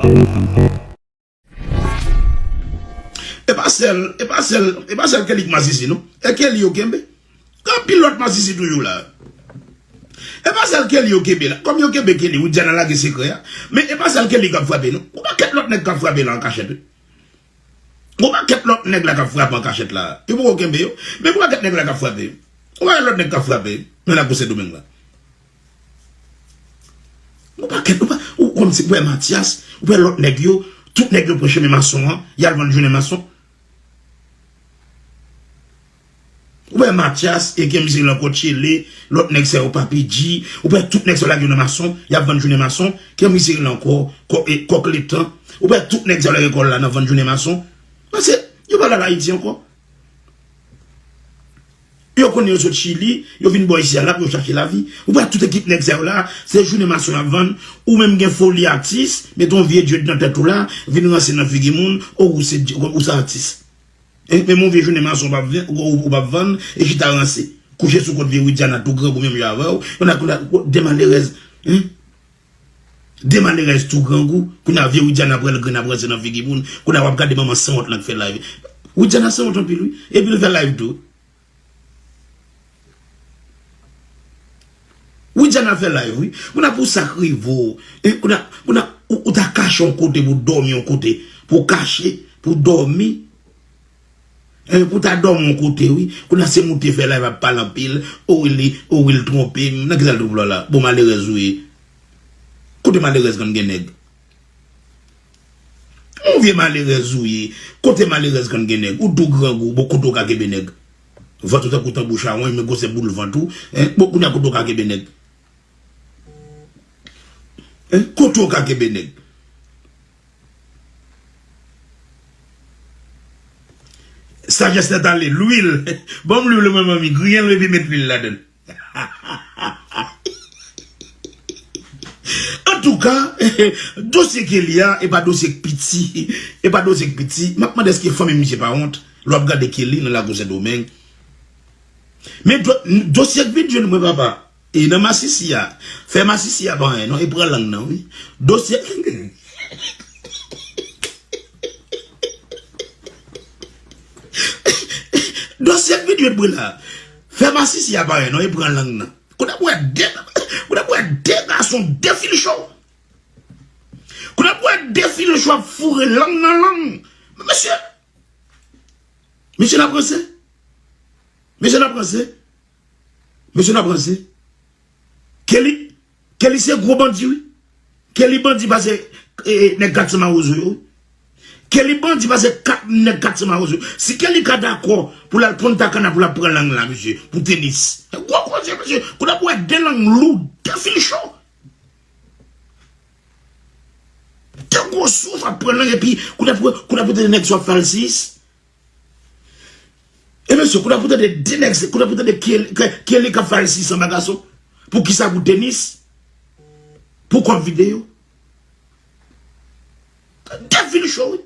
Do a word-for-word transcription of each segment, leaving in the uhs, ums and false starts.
E pa sèl, e pa sèl, e pa sèl Kelly k masisi, non. E Kelly yo kenbe. Gen anpil lòt masisi toujou la. E pa sèl Kelly yo kenbe la. Kòm yo kenbe Kelly, Widiana lage sekrè a. Men e pa sèl Kelly k ap frape, non. Gon pakèt lòt nèg k ap frape la an kachèt, wi. Gon pakèt lòt nèg la k ap frape an kachèt la. Yo poko kenbe yo. Men gon pakèt nèg la k ap frape. Gon pakèt lòt nèg k ap frape nan lakou Sendomeng la. Gon pakèt, ou pa, ou kòmsi, ou wè Matyas, ou wè lòt nèg yo, tout nèg yo pran chemen mason an, y al vann jounen mason. Ou wè Matyas, e gen mizeri la ankò Tchele, lòt nèg sa yo Papi G, ou wè tout nèg sa yo lage yo nan mason, y ap vann jounen mason, gen mizeri la ankò, kò, e, kòk letan. Ou wè tout nèg sa yo lage kò la nan vann jounen mason. Paske, yo pa al Ayiti ankò. Yo konnen yo sot Chili, yo vin bò isi a la pou yo chache lavi. Ou wè tout ekip nèg sa yo la, se jounen mason y ap vann, ou menm gen foli atis, mete yon vye dread nan tèt ou la, vin ranse nan figi moun, o ou se, ou se atis. E, men yon vye jounen mason w p ap ven-, ou, ou p ap vann, e chita ranse. Kouche sou kont vye Widiana tou grangou menm jan avè w, yon ak, yon ak, de malerèz, en? De malerèz tou grangou, kounye a vye Widiana pral grenn ap ranse nan figi moun, kounye a w ap gade manman sanwont lan k fè live. Widiana sanwont anpil, wi. Epi l fè live tou. Widiana fè live, wi. Kounye a pou sa k rive w, e, kounye a, kounye a, ou, ou ta kache yon kote pou w dòmi yon kote, pou w kache, pou w dòmi. E, pou w ta dòmi yon kote, wi. Kounye a se moute fè live ap pale anpil, o wi li, o wi l twonpe m. Nan kisa l twonpe w la? Bon, malerèz ou ye. Kote malerèz konn gen nèg? Yon vye malerèz ou ye. Kote malerèz konn gen nèg? Ou tou grangou, bon, kote w ka kenbe nèg? Vant ou tankou tanbou chawony, men gwosè boul vant ou. En? Bon, kounye a kote w ka kenbe nèg? En? Kote w ka kenbe nèg? Sajès nèt ale, lwil. Ban m lwil mwen, manmi, griyen l epi met lwil ladan l. Antouka, dosye Kelly a, e pa dosye k piti. E pa dosye k piti. M ap mande èske fanmi misye pa wont lè w ap gade Kelly nan lakou Sendomeng. Men do-, dosye k vin jwenn mwen, papa. E nan masisi a. Fè masisi a pa anyen, non. E pran lang nan, wi. Dosye. Dosye k vin jwenn mwen la. Fè masisi a pa anyen, non. E pran lang nan. Kounye a pou wè de, kounye a pou wè de gason, de fil cho. Kounye a pou wè de fil cho ap foure lang nan lang. Mesye. Mesye n ap ranse. Mesye n ap ranse. Mesye n ap ranse. Kelly, Kelly se gwo bandi, wi. Kelly bandi pase, e, nèg kat san mawozo yo, wi. Kelly bandi pase kat, nèg kat san mawozo. Si Kelly ka dakò pou l al Punta Cana pou l ap pran lang la, mesye, pou tenis. Gwo koze, mesye. Kounye a pou wè de lang lou, de fil cho. De gwo souf ap pran lang epi kounye a pou, kounye a pou tande nèg sa ap fè al sis. E mesye, kounye a pou tande de nèg, kounye a pou tande Kelly, Ke-, Kelly k ap fè al sis anba gason. Pou kisa? Pou tenis? Pou kòb videyo? De fil cho, wi.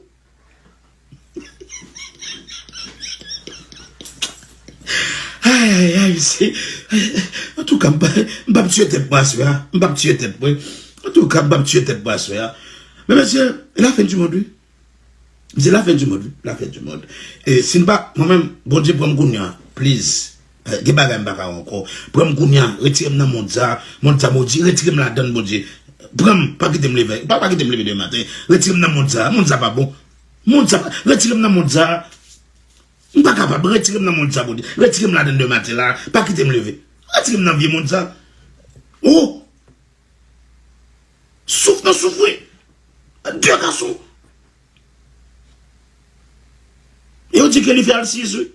Ay, ay, ay, mesye. Antouka, m pa, m p ap tiye tèt mwen aswè a. M p ap tiye tèt mwen. Antouka, m p ap tiye tèt mwen aswè a. Men mesye, la fen di mond, wi. M di la fen di mond, wi. La fen di mond. E si n pa, mwen menm, Bondye pran m kounye a, please. Eh, gen bagay m pa ka wè ankò. Pran m kounye a, retire m nan mond sa. Mond sa modi, retire m ladan l, Bondye. Pran m, pa kite m leve. Pa, pa kite m leve demen maten. Retire m nan mond sa. Mond sa pa bon. Mond sa pa, retire m nan mond sa. M pa kapab. Retire m nan mond sa, Bondye. Retire m ladan l demen maten la. Pa kite m leve. Retire m nan vye mond sa. Oh! Souf nan souf, wi. De gason. E yo di Kelly fè al sis, wi.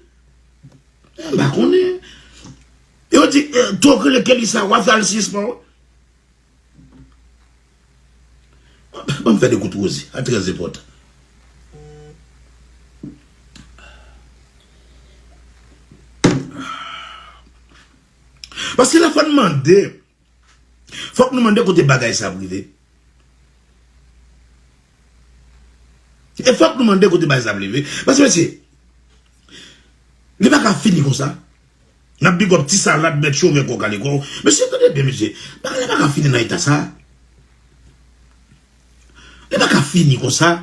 Eh, m pa konnen. E yo di, eh, tou k rele Kelly sa, w a fè al sis, non? Ban m fè de kout woze. A trè enpòtan. Paske la fò n mande. Fòk nou mande kote bagay sa ap rive. E fòk nou mande kote bagay sa ap rive. Paske, mesye, li pa ka fini konsa. N ap big up Ti Salad, mèt chofè kò kale kò. Mesye, tande byen, mesye. Bagay la pa ka fini nan eta sa. Li pa ka fini konsa.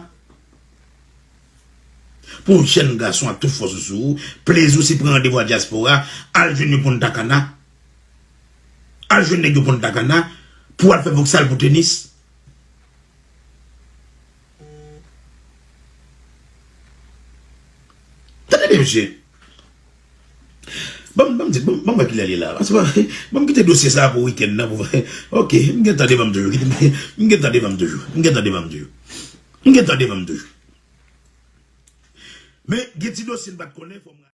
Pou yon jèn gason ak tout fòs ou sou ou, plezi w se pran randevou a dyaspora, al jwenn yo Punta Cana. Al jwenn nèg yo Punta Cana pou al fè voksal pou tenis. Tande byen, mesye. Ban m, ban m di, ban m, ban m wè kilè l ye la. Paske ban m kite dosye sa a pou wikenn nan pou, ok, m gen tan devan m toujou. Kite m, m gen tan devan m toujou. M gen tan devan m toujou. M gen tan devan m toujou. Men, gen ti dosye n pa t konnen, fò m